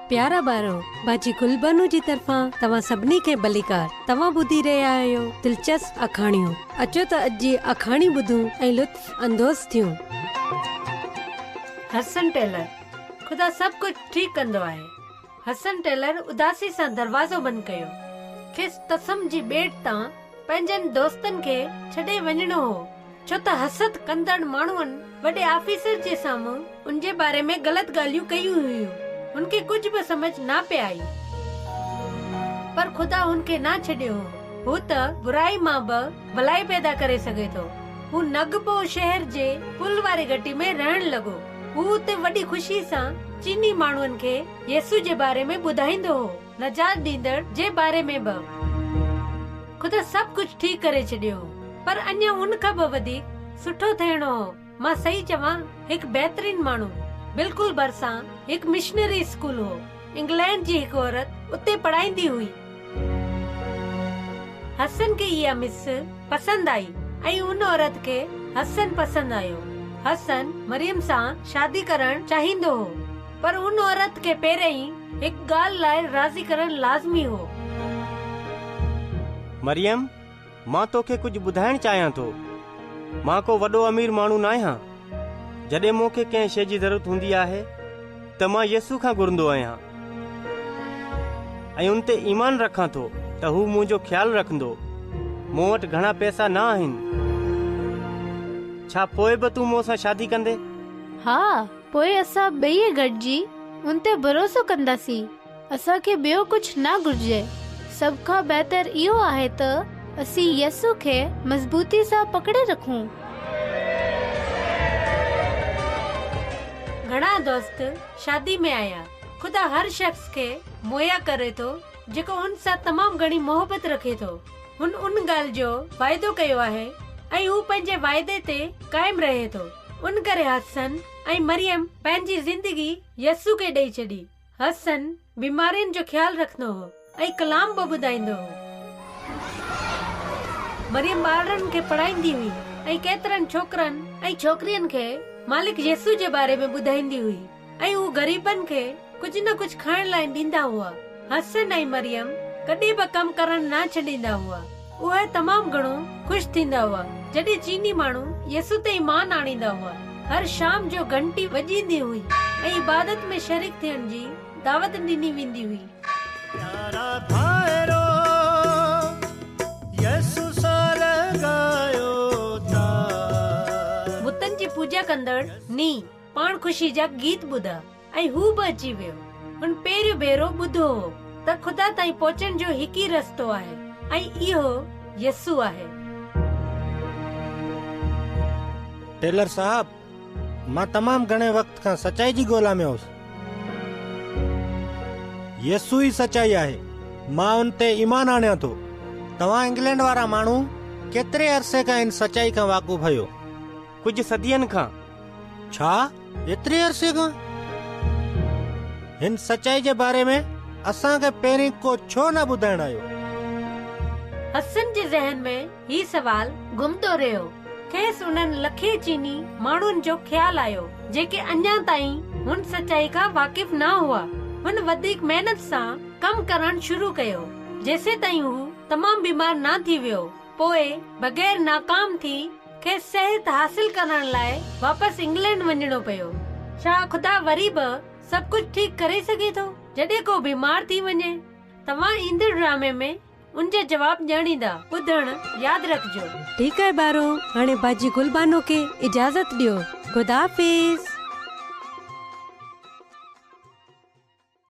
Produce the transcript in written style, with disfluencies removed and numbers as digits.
پيارا ٻارو، باجي گلبانو جي طرفان توهان سڀني کي ڀليڪار. توهان ٻڌي رهيا آهيو دلچسپ آکاڻيون. اچو ته اڄ جي آکاڻي ٻڌون ۽ لطف اندوز ٿيون. حسن ٽيلر، خدا سڀ ڪجهه ٺيڪ ڪندو آهي. حسن ٽيلر اداسي سان دروازو بند ڪيو. کيس تسم جي ٻيٽ تان پنهنجن دوستن کي ڇڏي وڃڻو هو، ڇو ته حسد ڪندڙ ماڻهن وڏي آفيسر جي سامهون ان جي باري ۾ غلط ڳالهيون ڪيون هيون. هن کي ڪجهه به سمجهه نه پئي آئي. پر خدا هن کي نه ڇڏيو هو. هو ته برائي مان به ڀلائي پيدا ڪري سگهي ٿو. هو نگپو شهر جي پل واري گهٽي ۾ رهڻ لڳو. هو اتي وڏي خوشي سان چيني ماڻهن کي يسوع جي باري ۾ ٻڌائيندو هو، نجات ڏيندڙ جي باري ۾ به. خدا سڀ ڪجهه ٺيڪ ڪري ڇڏيو هو، پر اڃا ان کان به وڌيڪ سٺو ٿيڻو هو. مان صحيح چوان، هڪ بهترين ماڻهو. بلڪل ڀرسان هڪ مشنري اسڪول هو. انگلينڊ جي هڪ عورت اتي پڙهائيندي هئي. حسن کي اها مس پسند آئي ۽ ان عورت کي حسن پسند آيو. حسن مريم سان شادي ڪرڻ چاهيندو هو، پر ان عورت کي پهرئين هڪ ڳالهه لاء راضي ڪرڻ لازمي هو. مريم، مان توکي ڪجهه ٻڌائڻ چاهيان ٿو. مان ڪو وڏو امير ماڻهو ناهيان. جڏهن مون کي ڪنهن شيء جي ضرورت هوندي آهي ته مان يسوع کان گهرندو آهيان ۽ ان تي ايمان رکان ٿو ته هو منهنجو خيال رکندو. مون وٽ گهڻا پئسا نه آهن. ڇا پوء به تون مون سان شادي ڪندين؟ ها، پوء اسان ٻئي گڏجي ان تي ڀروسو ڪنداسين. اسان کي ٻيو ڪجهه نه گهرجي. سڀ کان بهتر اهو آهي ته اسين يسوع کي مضبوطي سان پڪڙي رکون. گهڻا دوست شادي ۾ آيا. خدا هر شخص کي مهيا ڪري ٿو جيڪو هن سان تمام گهڻي محبت رکي ٿو. هن ان ڳالهه جو واعدو ڪيو آهي ۽ هو پنهنجي واعدي تي قائم رهي ٿو. ان ڪري حسن ۽ مريم پنهنجي زندگي يسوع کي ڏئي ڇڏي. حسن بيمارين جو خيال رکندو هو ۽ ڪلام به ٻڌائيندو هو. مريم ٻارڙن کي پڙهائيندي هئي ۽ ڪيترن ڇوڪرن ۽ ڇوڪرين کي مالڪ يسوع جي باري ۾ ٻڌائيندي هئي ۽ هو غريبن کي ڪجهه نه ڪجهه کائڻ لاء ڏيندا هئا. حسن ۽ مريم ڪڏهن به ڪم ڪرڻ نه ڇڏيندا هئا. اهي تمام گهڻو خوش ٿيندا هئا جڏهن چيني ماڻهو يسوع تي ايمان آڻيندا هئا. هر شام جو گهنٽي وڄيندي هئي ۽ عبادت ۾ شريڪ ٿيڻ جي دعوت ڏني ويندي هئي. پيارا ڀائرو يسوع سان لڳايو تار. بتن جي پوڄا ڪندڙ ني پاڻ خوشي جا گيت ٻڌا. ۽ هو به اچي ويو. هن پهريون ڀيرو ٻڌو هو ته خدا تائين پهچڻ جو هڪ ئي رستو آهي ۽ اهو يسوع آهي. ٽيلر صاحب، مان تمام گهڻي وقت کان سچائي جي ڳولا ۾ هوس. يسوع ئي سچائي آهي. مان ان تي ايمان آڻيان ٿو. توهان انگلينڊ وارا ماڻهو ڪيتري عرصي کان ان سچائي کان واقف آهيو؟ ڪجهه صدين کان. ڇا؟ ايتري عرصي کان؟ هن سچائي جي باري ۾ اسان کي پهرين ڪو ڇو نه ٻڌائڻ آيو؟ حسن جي ذهن ۾ هي سوال گهمندو رهيو. کيس انهن لکين چيني ماڻهن جو خيال آيو، جيڪي اڃا تائين هن سچائي کان واقف نه هئا. هن وڌيڪ محنت سان ڪم ڪرڻ شروع ڪيو، جيسيتائين هو تمام بيمار نه ٿي ويو. پوء بغير ناڪام ٿي کيس صحت حاصل ڪرڻ لاء واپس انگلينڊ وڃڻو پيو. ڇا خدا وري به سڀ ڪجهه ٺيڪ ڪري سگهي ٿو؟ جڏهن ڪو بيمار ٿي وڃي؟ توهان ايندڙ ڊرامي ۾ ان جا جواب ڄاڻيندا. ٻڌڻ ياد رکجو. ٺيڪ آهي ٻارو هاڻي باجي گل بانو کي اجازت ڏيو. خدا حافظ.